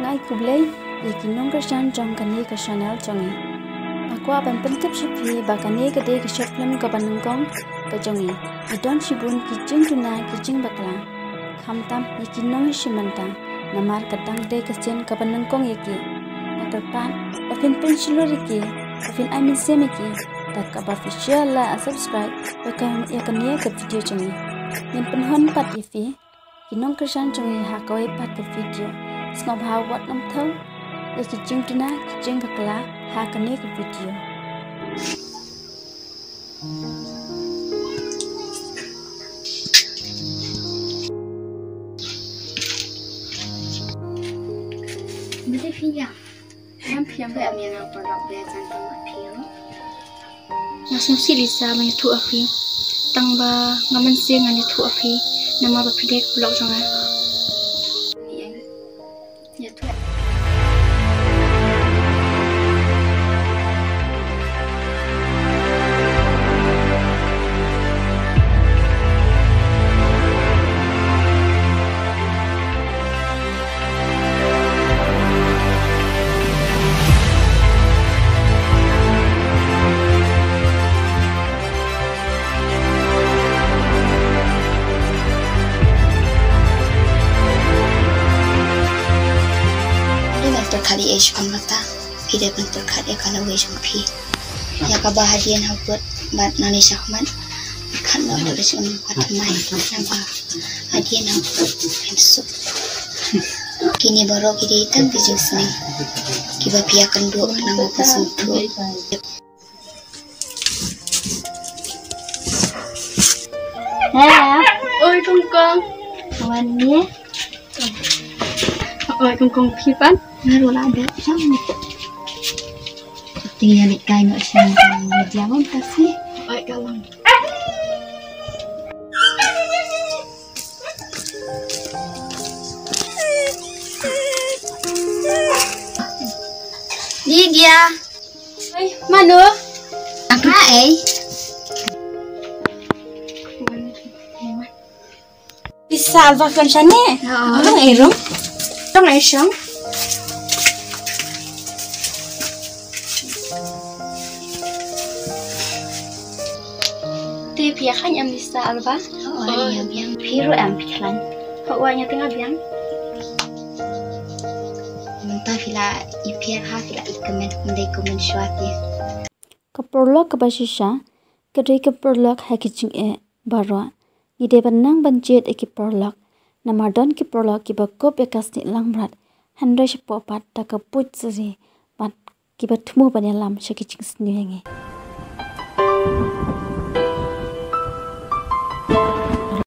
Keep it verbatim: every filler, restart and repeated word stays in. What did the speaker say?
Nga ai khublei ïa ki nongkyrshan jong kane ka channel jong ngi. Nga kwah ban pyntip sha phi ba kane ka dei ka short film kaba nyngkong ka jong ngi. Ngi don shibun ki jingduna, ki jingbakla, khamtam ïa ki nongshim bynta, namar ka dang dei ka sien kaba nyngkong ïa ki. Nga kyrpad ba phin pynshlur ïa ki, ba phin ai mynsiem ïa ki da kaba phi share, like, subscribe ïa ka, ïa kane ka video jong ngi. Ngin pynhun pat ïa phi ki nongkyrshan jong ngi ha kawei pat ka video. Sngewbha wat nym thew ïa ki jingduna, ki jingbakla ha kane ka video. Mete phi ïa. Ngam phiam ba am ïa nga paralok ba jan tang mat phiam. Nga sngewsih Lisa ban ïathuh ïa phi. Tang ba nga mynsiem ngan ïathuh ïa phi namar ba phi dei ka paralok jong nga. Ïathuh. Dei ban pyrkhat ïa ei shuh kumta. Phi dei ban pyrkhat ïa ka lawei jong phi. Ïa kaba hadien ha u kut bad nangne shakhmat. Khat noh dei ba shu ym pat thymmai. Naba hadien ha u kut phin suk. Kine baroh ki dei tang ki jingsneng kiba phi ïakynduh nang ba phi sngewthuh. Hello. Oi, Kong Kong. Wan ni. Oi, Kong Kong, phi pat? Nga ruh la dep shang. Ti ya lik kai no shang. Dia mon kasi. Oi, Kong. Lydia. Oi, mano? Nga ei. Pisa alba kan shane? Oo. Dong ei rong. Dong ei shong. Te phi ïa khlaiñ em Lisa Alba? Hooid, nga biang. Phi ruh em phi khlaiñ? Hooid, nga te nga biang. Mynta phi la ïapher ha, phi la ïa comment, ym dei comment shuwa te. Ka paralok kaba shisha ka dei ka paralok ha ki jingeh baroh. Ngi dei ban nang ban jied ïa ki paralok, namar don ki paralok kiba kup ïa ka snieh langbrot, hynrei shapoh pat da ka buit syriem bad kiba thmu ban ïalam sha ki jingsniew ïa ngi.